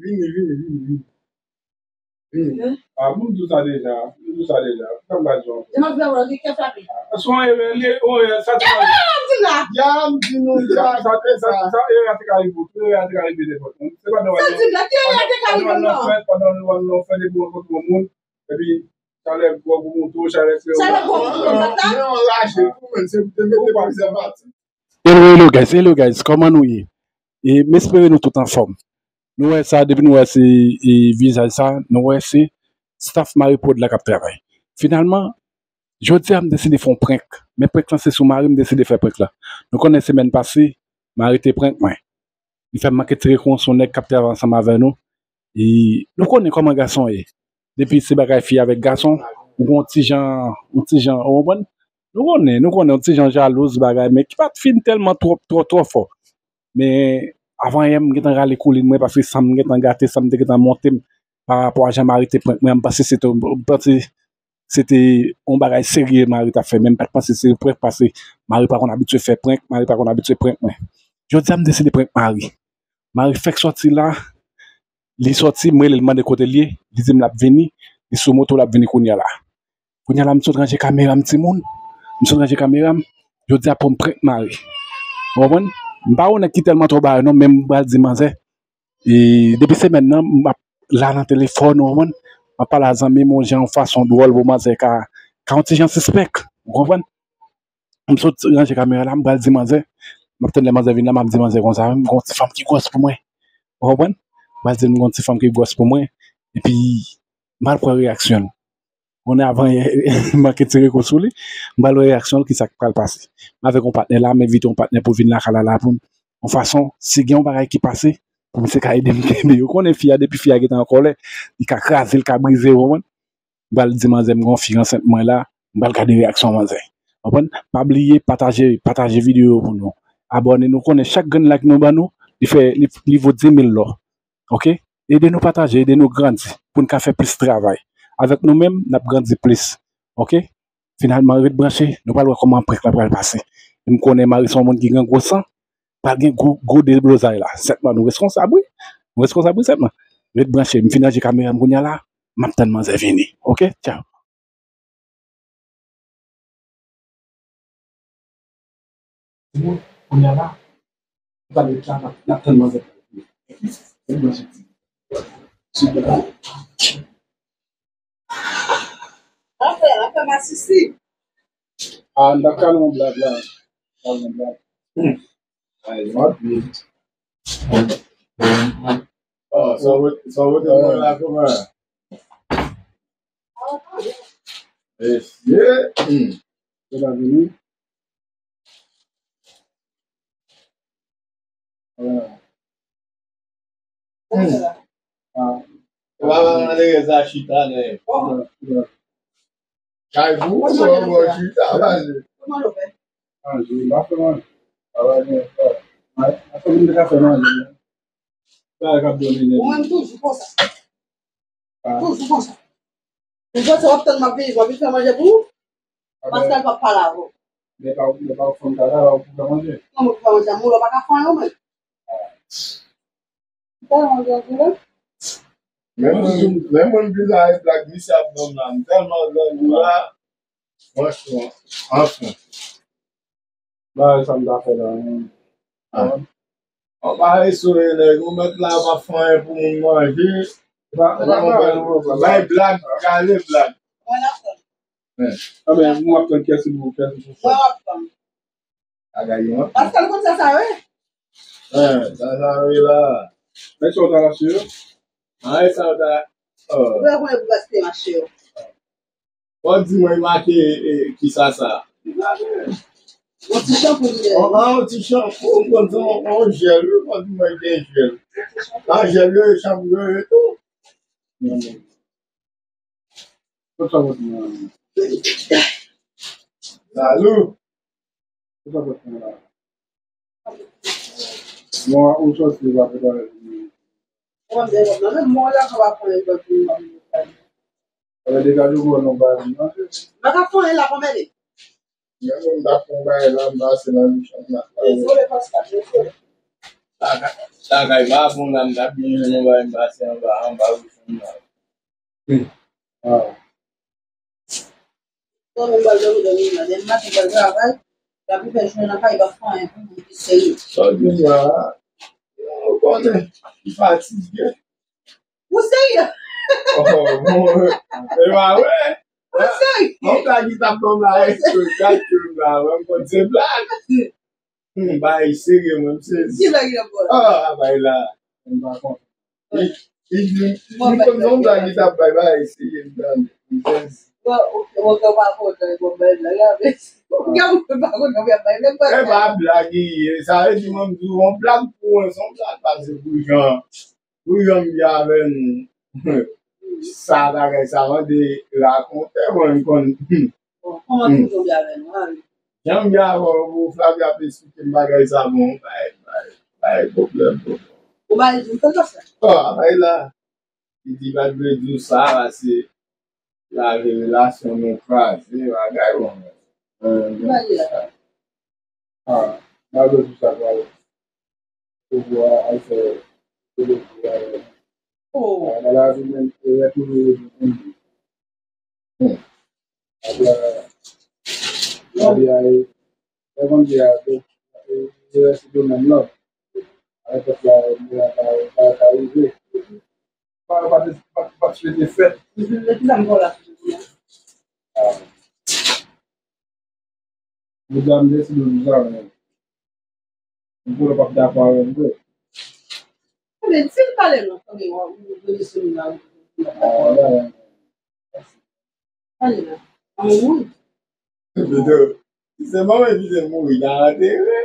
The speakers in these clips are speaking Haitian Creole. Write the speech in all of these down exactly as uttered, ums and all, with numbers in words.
Vini, vini, vini, vini. Vini. Ah, m di w sa deja, m di w sa deja. Sa m pa di w ankò. Demen vle wè, gen kè frape. Ah, se yon erè, li, yon erè, sa te... Kè frape, m di la. Ya, m di nou, sa, sa, sa, sa, erè a te ka rive w tou, erè a te ka rive nenpòt moun. Se pandan w al nan, pandan w al nan fèt, pandan w al nan fèt, epi w rankontre yon moun, epi chalè gwòg ou monte w, chalè frè ou monte w. Chalè gwòg ou monte w, men yon raje tou, men se pou te mete prezèvatif. Hello, hello guys, hello guys, kòman nou ye? E m espere nou tout anfòm. Nou wè sa, depi nou wè se, e, vizaj sa, nou wè se staff Marie Prod la k ap travay. Finalman, jodi a m deside fè yon prank. Men prank lan se sou mari m deside fè prank la. Nou konnen semèn pase, Marie te prank mwen. Li fè m manke tire kont sou nèg k ap travay ansanm avè nou. E nou konnen kòman gason ye. Depi se bagay fi avèk gason, ou gon ti jan, yon ti jan, ou konprann? Nou konnen, nou konnen, yon ti jan jalouz bagay, men ki pa t fin tèlman twò, twò, twò fò. Men avan yè, m gentan rale koulin mwen, paske san m gentan gate, san m te gentan monte m, pa rapò a jan Marie te prank mwen, m panse se te, m panse se te yon bagay serye Marie t ap fè, men m pa t panse se prank, paske Marie pa konn abitye fè prank, Marie pa konn abitye prank mwen. Jodi a, m deside prank Marie. Marie fèk sòti la, li sòti, m rele l, m mande kote l ye, li di m l ap vini, li sou moto, l ap vini kounye a la. Kounye a la, m sot ranje kamera m, timoun. M sot ranje kamera m. Jodi a pou m prank Marie. Ou konprann? M pa yon nèg ki tèlman twò bagay non, men m pral di manzè. E depi semèn nan, m ap la nan telefòn, ou konprann? M ap pale a zanmi m yon jan, yon fason dwòl pou manzè ka, ka yon ti jan sispèk. Ou konprann? M sot ranje kamera la, m pral di manzè. M ap tann lè manzè vin la, m ap di manzè konsa, m gon ti fanm ki gwòs pou mwen. Ou konprann? M pral di l m gon ti fanm ki gwòs pou mwen. Epi, m pral pran reyaksyon l. Konnen avan yè, m manke tire kou sou li. M pral wè reyaksyon l, kisa k pral pase. M avèk yon patnè la, m envite yon patnè pou vin lakay la, la pou n, yon fason, si gen yon bagay ki pase, pou misye ka ede m kenbe. Ou konnen fi a, depi fi a gentan an kòlè, li ka kraze, li ka brize, ou konprann? M pral di manzè m gon fi ansent mwen la, m pral gade reyaksyon manzè. Konprann? Pa bliye pataje, pataje videyo pou nou. Abòne, nou konnen chak grenn like nou ban nou, li fè, li, li vo dimil lò. Oke? Ede nou pataje, ede nou grandi, pou n ka fè plis travay. Avèk nou menm, n ap grandi plis. Oke? Finalman, ret branche, nou pral wè kòman prank la pral pase. E m konnen Marie se yon moun ki gen gwo san, pral gen gwo, gwo deblozay la. Sètman, nou reskonsab, wi. Nou reskonsab, wi, sètman. Ret branche, m fin ranje kamera m kounye a la, m ap tann manzè vini. Oke? Tchao. Kounye a la, nou pral ret la, n ap, n ap tann manzè. Ret branche. Sou de la. Afè, afè masisi. Ah, m t ap kale yon blag la. Kale yon blag. Ay, mwen pi. Oh, sa w, sa w te mwen la kouman? Mesye. Hmm. Se pa vini. Ah. Hmm. Ah. Ou pa mande reza chita, nèg. Kay pou ou, ou chita, pase. Kòman nou fè? Manje, m pa fè manje. Travay byen fè. Mwen, mwen fè moun te ka fè manje, men. Sa e k ap domine. Ou menm toujou konsa. Ah. Toujou konsa. Ou panse w ap tann m ap vini, m ap vin fè manje pou ou? Ah, ben, Pascal p ap pale avè w. Men pa, men pa fanm ta la, ou pou fè manje. Non, mwen pou fè manje, moun pa ka fè anyen, mwen. Ah. Ou pa manje anpil, non? Men moun, men moun vizaj blag misye ap ban m la, m tèlman grangou la. Franchman, anfen. Bagay sa m ta fè la, men. Ah. Yon bagay sou e nèg, ou mèt la pa fè anyen pou moun manje. Bay blag, kale blag. Mwen ap tann. Men. Ah, men, mwen ap tann kèsi pou, kèsi pou fè. Mwen ap tann. Bagay yo, an. Pascal konn sa sa yo ye? Hein, sa sa yo ye la. Men sa w ta rache yo? Ay, sa w ta, oh. Ou wè konnen pou gaspiye mache yo. Fò di mwen make, e, kisa sa? Yon ti chanpou li ye. An, an, yon ti chanpou, m konn se yon, yon jèl, wi, fò di mwen gen jèl. An jèl, wi, chanpou yo ye tou. Kot sa w ap di mwen? Salou. Kot sa w ap di mwen la? Mwen, ou sòti, ou pa prepare pou mwen. Mwen, mwen, mwen, mwen, la, sa va pran yon ti mwen. Alè, degaje w pou nou bay manje. Mwen ka fè yon la pou mwen. Men mwen, m ta fè yon bagay la, m pase nan mi chanm la. Dezole, Pascal, dezole. Lakay, lakay pa bon la, m t ap byen jwenn yon bagay m pase anba, anba wi fanm nan. Ah. Bon, men m pral dòmi, dòmi la. Demen maten m pral travay. L ap rive jounen nan kay, l ap fè anyen pou mwen ki serye. Sa w di m la, ou konnen, m fatige. Ou serye? Oh, bon, e pa vre? Ou serye? Yon blag ki t ap ban m la, espre, gad ke m la, mwen, m konn se blag. Hmm, bagay serye, mwen, m sezi. Ki blag ki t ap ban w la? Ah, bagay la. M pa konn. Li, li, li, li konn se yon blag li t ap bay, bagay serye, m tande. M sezi. Bon, ok, bon, ou pa kontan, bon, bay blag la, men. Gen moun ki pa kontan pou y ap bay blag, E pa blag li ye, sa vle di mwen, m di w, yon blag pou mwen, se yon blag pase pou jan. Pou jan m ye avè nou, sa bagay sa mande rakonte, mwen m konn. Bon, kòman toujou m ye avè nou, a wi. Jan m ye avè w, pou Flavia ap esplike m bagay sa, bon, bay, bay, bay pwoblèm, pwoblèm. Ou ba li di m konn sa. Oh, bay la. Li di pa t vle di w sa, se lave relasyon nou kraze, bagay, bon. Ou ba li la. Ah, m pa bezwen sa pral pouvwa al fè politik avè nou. Oh, Nan lavi menm, erè toujou rete pou nou. Apre, lavi a, e, e konn di a, e, e reste de menm nan. Avèk pèp la, e, pa, pa, pa rive. Pa, pa, pa, pa swete fèt. men ki sa m fè w la sou jodi a? Ah. Jodi a m deside di sa, men m konnen w p ap dakò avè m vre. Men si l pale non, tanbe w ap ou vini sou li la, ou Ah, wè, wè. Pale la. An mouri. Pito, si se manman ki te mouri, ta antere.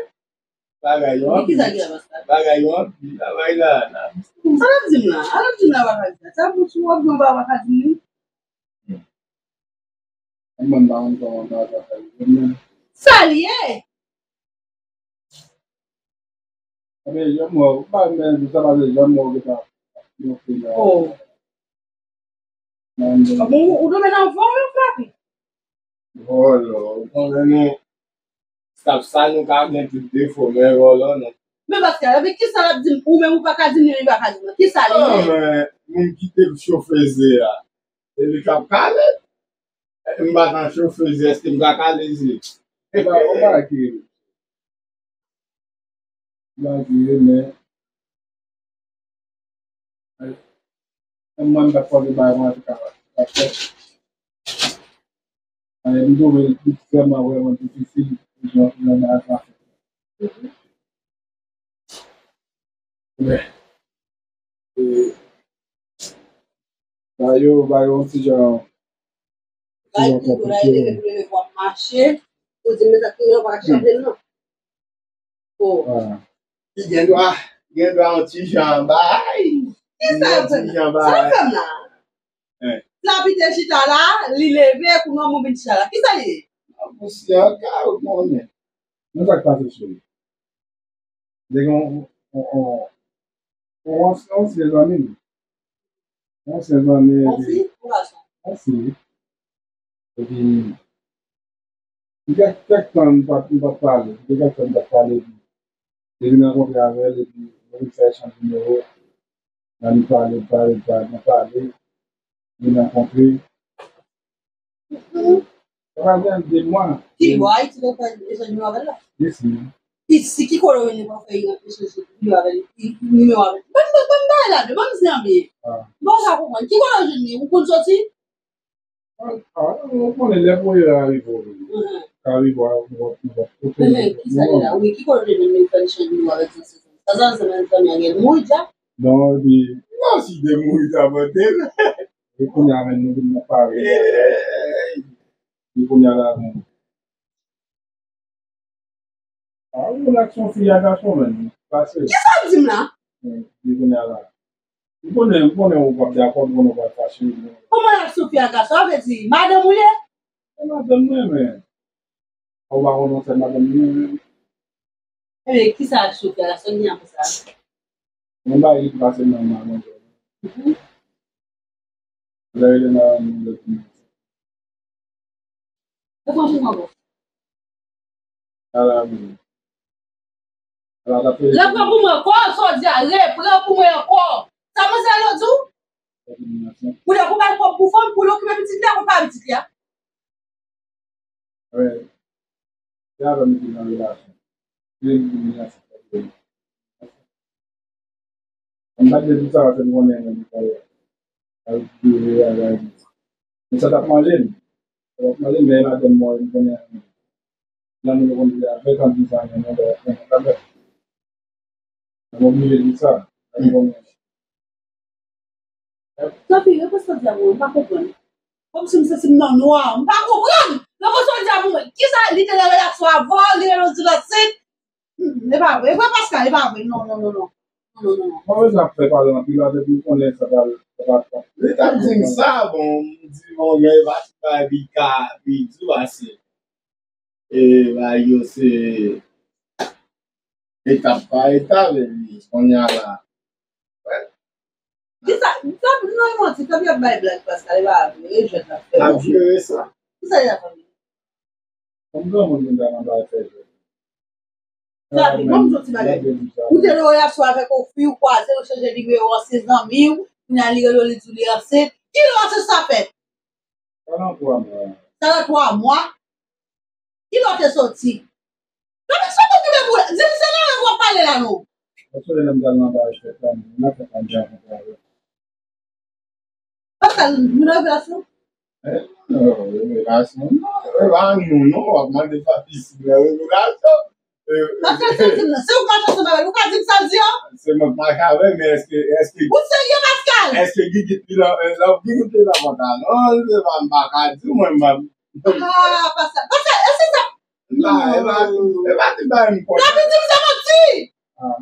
Bagay yo anpil. Bagay yo anpil. Bagay la, la. Sa l ap di m la? Sa l ap di m la, w ap di sa. Sa pou sou w ap di w pa w ap di m li? Mwen m pa konn kòman bagay sa fè rive menm. Sa l ye? Ebyen, janm wè, ou pa menm, sa pa se janm wè ou gentan monte la. Oh. Nan, Bon, ou, ou tonbe nan vòlò, frape. Vòlò, ou konnen nou, staff sa nou ka gen tout defo, men vòlò non. Men Pascal, epi kisa l ap di m? Ou menm ou pa ka di m li, li pa ka di m. Kisa l ye? Non, men moun ki te chofeze a, se li k ap kale. M pa t an chofeze, èske m ka kale zi? Ou pa, ou pa ki, ou pa ki, men, men mwen m pa t panse bagay mwen te ka, ka fèt. Men m twouve l vrèman, vrèman difisil pou jan, jan bagay sa fèt. Men, e, ba yo, ba yo yon ti jan, ti Bay jan pi gwo la, e leve pou leve pou ap mache. Ou di m sa ki yo pa chanje non. Oh. Ah. Li gen dwa, gen dwa yon ti jan bay. Kisa yo fè m la? Sa yo fè m la? Hein. Lapide chita la, li leve, kounye a mwen vin chita la. Kisa li ye? Pousyè ka ou konnen. Men sa k pase sou li. Li gen yon, yon, yon, yon ansyen, ansyen zanmi m. Yon ansyen zanmi, Yon fi? Yon gason? Yon fi. Epi, li gen kèk tan nou pa t, nou pa t pale. Li gen kèk tan nou pa t pale. Epi, epi m rankontre avè l, epi nou vin fè echanj nimewo. Nan nou pale, pale, pale, nou pale. Nou rankontre. Sa va gen de mwa. Ki bò Ayiti nou fè echanj nimewo avè l la? Isi. Isi, ki kote w vin pou fè echanj nimewo avè l? Nimewo avè l. Ban m, ban m bagay la, ban m zanmi. Ah. Bon, sa konprann. Ki kote w jwenn li? Ou konn soti? Ah, ah, ou konnen lè pou yo arive, ka rive a, nou va, nou va kote. Men ki sa li la? Wi, ki kote li menm fè l chanje nou avèk sa, se sa. Sa, sa, se menm fanmi a gen mouri dja? Non, epi, Non, si te mouri, ta pote l. e kounye a menm nou vin nan pale. Ey, E kounye a la, bon. Ah, ou konn ak son fi a gason, menm. Pase. Kisa w di m la? E kounye a la. M konnen, m konnen ou p ap dakò, m konnen ou p ap fache. Kòman l ap sou fi a gason? Sa vle di, madanm ou ye? E madanm mwen, men. Ou pa konnen se madanm mwen, men. Ebyen, kisa ak sou fi a gason gen apre sa? Mwen ba li pase nan madanm mwen. Lè rele nan moun lòt moun. E bon, bon, bon. Ala moun. Repran pou mwen ankò, sa w di a, repran pou mwen ankò. Sa manzè a di w? Pou lè pou bay kòb pou fanm, pou l okipe pitit li a, pou l pa pitit li a. Wi. Se avè m li te nan relasyon. Se li ki vin aksepte. Mwen pa t vle di sa, paske m konnen mwen te al dure a la. Men sa t ap manje m. Sa t ap manje m, men madanm mwen, m konnen lanmou yo konn vle avèk anpil zanmi, men lè w ap konnen avèk. M oblije di sa. Mwen konnen. Tanpri, repons sa w di a pou mwen, m pa konprann. Kòmsi m santi m nan nwa, m pa konprann. Repons sa w di a pou mwen. Kisa li te nan relasyon avè w, li rele w di l anset? Hmm, e pa vre, e vre Pascal, e pa vre. Non, non, non, non. Non, non, non, non. Mwen bezwen ap fè pale anpil la, depi m konnen sa pral, sa pral. Li t ap di m sa, bon, m di, bon, men e pa tout bagay li ka, li di w ase. E, bagay yo se etap pa etap, epi kounye a la. Di sa, sa, non, e manti, Tanpri ap bay blag, Pascal, e pa vre, e jwèt l ap fè. L ap jere sa. Kisa li ap fè? Kòm granmoun vin nan bagay fè jwèt. Tanpri, ban m di w ti bagay. Ou te nan relasyon avèk yon fi, ou kwaze, ou chanje nimewo an, se zanmi w, kounye a li rele w, li di w li ansent. Kilè ansent sa fèt? Sa nan twa mwa. Sa nan twa mwa? Kilè w te soti? Tanpri, sa pou okipe pou, di m se nan rèv w ap pale la non. Mwen sonje lè m t al nan bagay fèt la, m nan fèt la, m te al kontre avè l. Pascal, nou nan relasyon? Eh, non, relasyon, non, e pa nou, non, w ap mande Fabrice nan relasyon. Eh, Pascal, sa w di m nan, se ou k mache ansanm avè l, ou ka di m sa l di an? Se mwen k mache avè l, men èske, èske Ou serye, Pascal? Èske gigit li nan, eh, nan gigit li nan pantalon, se pa m pa ka di w, mwen, m pa Ah, Pascal, Pascal, èske sa M pa, e pa, e pa tout bagay m konnen. Tanpri, di m se manti! Ah.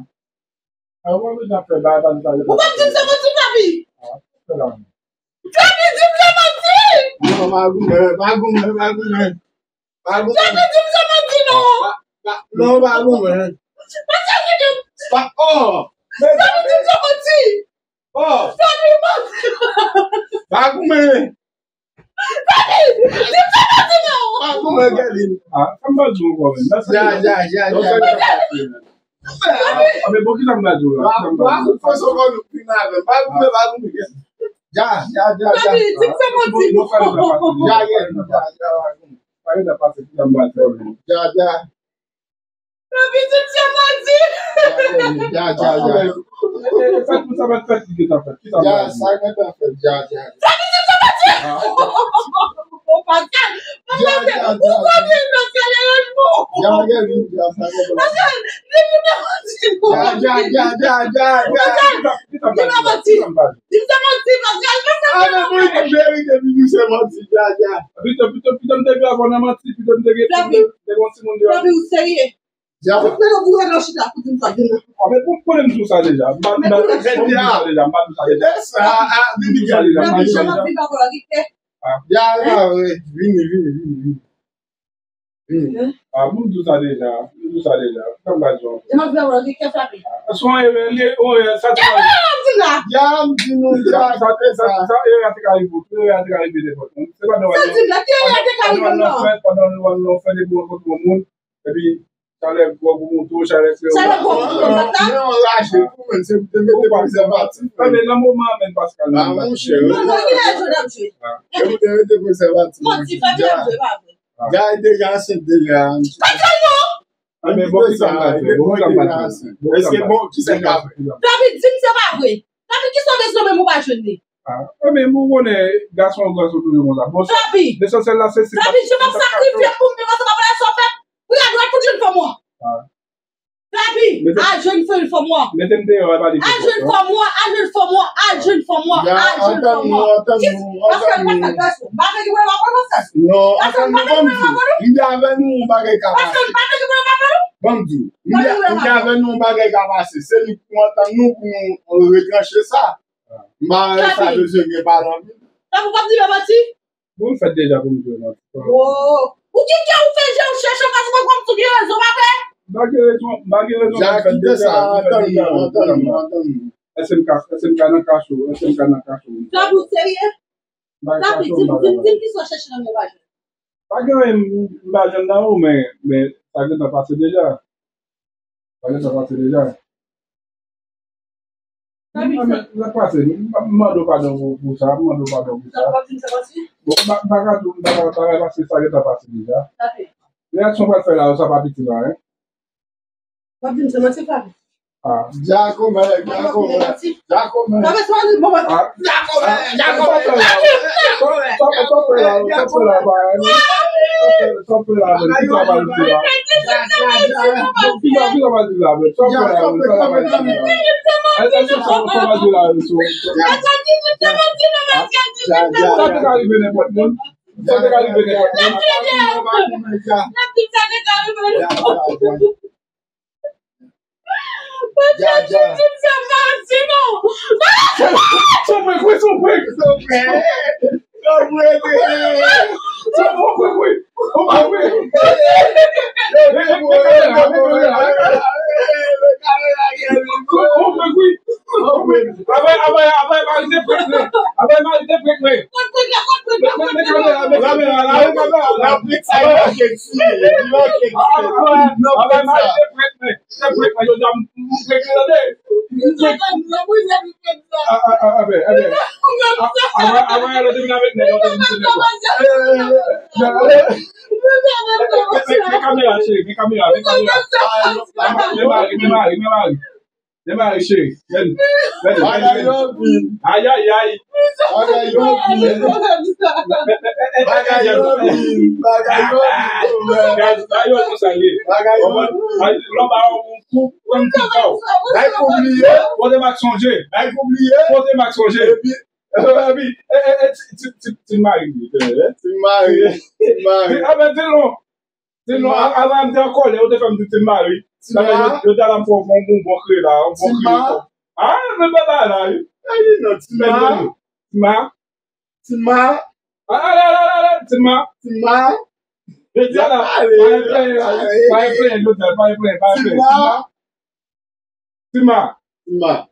Ah, w ap bezwen fè bagay pa di sa. Ou p ap di m se manti, Tanpri! Ah, fè la. Tanpri, di m se manti! Non, pa goumen, pa goumen, pa goumen. Pa goumen. Tanpri, di m se manti, non! Pa, pa, non, pa goumen. Pascal, di m. Pa, oh! Tanpri, di m se manti! Oh! Tanpri, manti! Pa goumen! Tanpri, di m sa w di non! Pa goumen, Guerline. Ah, sa m pral di w ankò menm. Ya, ya, ya, ya. Ah, men bon, kisa m pral di w la? Kisa m pral di w? Wa, wa, fòs ankò nou vin avè m. Pa goumen, pa goumen, Guerline. Ya, ya, ya, ya. Tanpri, di m sa w di non! Ya, Guerline, ya, ya, pa goumen. Pa goumen, kisa m pral di w? Ya, ya. Tanpri, di m se manti! Ya, ya, ya, ya. E, e, e, sa, sa pa t fèt, li gentan fèt. Kisa m pral di? Ya, sa gentan fèt, ya, ya. Tanpri, di m se manti! Ah. Oh, Pascal! Ya, ya, ya, ya. Ou konprann, Pascal, e yon mo! Ya, ya, ya, ya, sa gentan fèt. Pascal, di m li pa manti, non! Ya, ya, ya, ya, ya, ya. Pascal, di m pa manti! Kisa m pral di? Di m se manti, Pascal, pa sa. Ah, men pou li di verite, li di se manti, ya, ya. Pito, pito, pito m te gen avè w nan manti, pito m te gen, pito m te gen yon timoun deyò. Tanpri, ou serye? Ya. Ou fè nan boure nan chita pou di m sa, di m. Ah, men pou, pou m di w sa deja. M pa, m pa, m pa di w sa deja, m pa di w sa deja. Sa, ah, vini, vini, vini. Tanpri, jan m ap viv avè w la, Riquet. Ah. Ya, ya, wi. Vini, vini, vini, vini. Vini. Ah, m di w sa deja, m di w sa deja. Sa m pral di w ankò? E m ap di w, Riquet frape. Ah, se yon erè, li, yon erè, sa te... Ki erè w ap di m la? Ya, m di nou, sa, sa, sa, sa, erè a te ka rive w tou, erè a te ka rive nenpòt moun. Se pa nan... Sa w di m la, ki erè a te ka rive m la? Pandan nou al nan fèt, pandan nou al nan fèt, epi w rankontre yon moun, epi chalè gwòg ou monte w, chalè kreyòl. Chalè gwòg ou monte w, sa? Men anraje tou, men se pou te mete prezèvatif. Ah, men nan moman an, men Pascal, ah, monchè, non, non, ki lè jwe n ap jwe? Ah. Se pou te mete prezèvatif. Manti, fè ki lè jwe, pa vre. Ah. Guy deja ansent deja. Pascal, non! Ah, men bon, kisa m pral fè? Bon, kisa m pral fè? Èske bon, kisa k ap... Tanpri, di m se pa vre. Tanpri, kisa w bezwen menm ou pa jwenn li? Ah, men ou konnen gason an gason toujou konsa. Bon, lesansyèl la, se, se... Tanpri, jan m ap sakrifye pou m viv ansanm avè w la, sa w fè m. Pou y a dwat pou jwenn fanm ou an. Ah. Tanpri, al jwenn fanm ou an. Mete m deyò, al pale de... Al jwenn fanm ou an, al jwenn fanm ou an, al jwenn fanm ou an, al jwenn fanm ou an. Pascal, Pascal, Pascal, m pa vle gen pwoblèm avè w, Pascal. Non, antann nou, ban m di w. M di avè nou yon bagay ka pase. Pascal, m pa vle gen pwoblèm avè w. Ban m di w. M di, m di avè nou yon bagay ka pase. Se nou pou antann nou pou nou retranche sa. M pa wè sa bezwen gen pale anpil. Tanpri, w p ap di m manti? Bon, m fèt deja pou m di w manti. Oh. Ou gen kè ou fè je w chèche paske w kwè m tou gen rezon, pa vre? M pa gen rezon, m pa gen rezon pou m fèt deja, m fèt deja. Antann nou, antann nou, antann nou. Èske m ka, èske m ka nan kacho, èske m ka nan kacho? Tanpri, w serye? Tanpri, di m, di m, di m kisa w chèche nan men w pa jwenn. Pa gen anyen m, m pa jwenn nan ou, men, men sa gentan pase deja. Bagay sa pase deja. Sa vin sa. Sa pase, m mande w padon pou, pou sa, m mande w padon pou sa. Sa pa vin sa pase? Bon, ba- bagay, bagay, bagay pase, sa gentan pase deja. Sa fè. Reyaksyon w pral fè la, sa pa piti la, hein? W ap di m se manti, Flavi? Ah. Djakomè, Djakomè, Djakomè. Flavi, se pa di bon, ah. Djakomè, ah, Djakomè. Sa w fè la, sa w fè la, sa w fè la, pa, sa w fè la, men, ki sa w pral di la? Ki sa, ki sa w pral di la, men? Sa w fè la, men, sa w pral di la? Ay, ay, sa, sa, sa w pral di la, men, so, so, ah, sa te ka rive nenpòt moun. Sa te ka rive nenpòt moun. Sa te ka rive nenpòt moun. Dja, dja. Se yon prank, wi, se yon prank. Se yon prank. Se yon prank, wi. Se yon prank, wi. Se yon prank, wi. Se yon prank, wi. Apre, apre, apre, mari te prank mwen. Apre, mari te prank mwen. Kot prank la, kot prank la, kot prank la? Men, men, men kamera, men kamera la, men kamera la. Apre, apre, mari te prank mwen. Te prank mwen, yo di m, m prank li tande. M prank. Ah, ah, ah, ah, ben, ah, ben. Apre, apre, yo te vin avèk nèg, yo te vin se nèg la. Men kamera, cheri, men kamera, men kamera. Men mari, men mari, men mari. Demare, cheri. Vini. Vini. Bagay yo anpil. Ayayay. Bagay yo anpil. Bagay yo anpil. Bagay yo anpil. Bagay yo konsa ye. Bagay yo anpil. Lè w ba yon kou, pran ti tan w. Bay kou bliye. Pote m ak sonje. Bay kou bliye. Pote m ak sonje. Epi, epi, e, e, e, ti, ti, ti, ti mari, ti mari. Ti mari. Ti mari. Amen, di non. Sinon, a- avan m te an kòlè, yo te fè m di Ti Mari. Ti Sa fè yo, Mari. Yo te al fè yon bon, bon kre la, yon bon Ti kre. Mari. Ah, men baba la, wi. Ay, non, Ti Mari. Ti Mari. Ti Mari. Ah, ale, ale, ale, ale, Ti Mari. Ti Mari. Yo di ala, ale, pa gen plenyen, ale. Pa gen plenyen, yo di, pa gen plenyen, pa gen plenyen. Ti Mari. Ti Mari. Ti Mari. Ti Mari.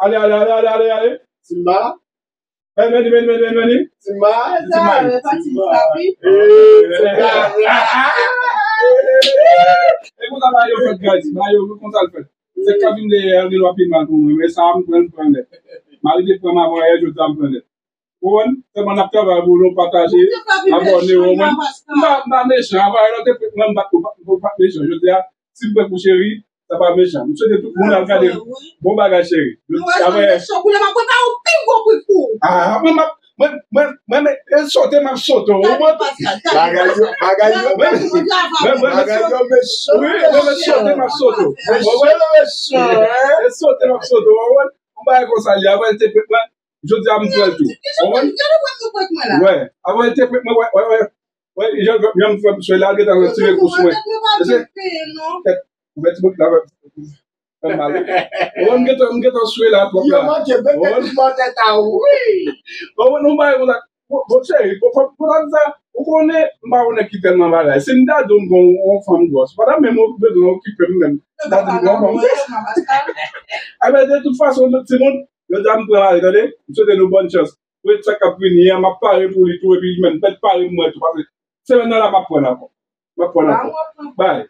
Ale, ale, ale, ale, ale, ale. Ti Mari. Vini, vini, vini, vini, vini. Ti Mari. Ti Mari. Sa, e pa ti Mari. Eh, se ta. E konsa bagay yo fèt, guys. Bagay yo konsa l fèt. Se k ap vin dèyè a, gen dwa pi mal pou mwen. Men sa a, m pran, m pran nèt. Mari te pran m avan yè, jodi a m pran nèt. Ou konprann? Sèlman n ap travay pou nou pataje, abòne, ou konprann? M pa, m pa mechan. Avan yè, lè w te pran m, m pa t, m pa t mechan. Jodi a, si m pran pou cheri, sa pa mechan. M swete tout moun ap gade. Bon bagay, cheri. Travay. Kounye a m ap prepare yon pi gwo prank pou ou. Ah, mwen, mwen, mwen, mwen, mwen, e sote m ap sote w. Bagay yo, bagay yo, bagay yo mechan. Wi, mwen, mwen sote m ap sote w. Mechan, mechan, hein? E sote m ap sote w. Yon bagay konsa li, avan l te prank mwen, jodi a m pran l tou. Ou konprann? Wè, avan l te prank mwen, wè, wè, wè. Wè, jan, jan m fè m swe la, l gentan tire kou sou mwen. Ou fè ti bout la, fè m mal. Ou wè, m gentan, m gentan swe la twòp la. Yo manke, ou wè? Mete ti bò tèt a ou. Wi. Ou wè, nou bay konsa. Bon, bon, cheri, bon, bon, bon, sa, ou konnen, m pa konnen ki tèlman bagay. Si m ta di w m gon yon fanm gwòs, ou pa ta menm bezwen okipe m menm. M ta di m gon fanm gwòs. Ebyen, de tout fason, tout timoun, yo di a m pran mari, tande? M swete nou bòn chans. Pou sa k ap vini an, m ap pare pou li tou, epi menm, mèt pare pou mwen tou, paske semèn nan la, m ap pran l ankò. M ap pran l ankò. Bay.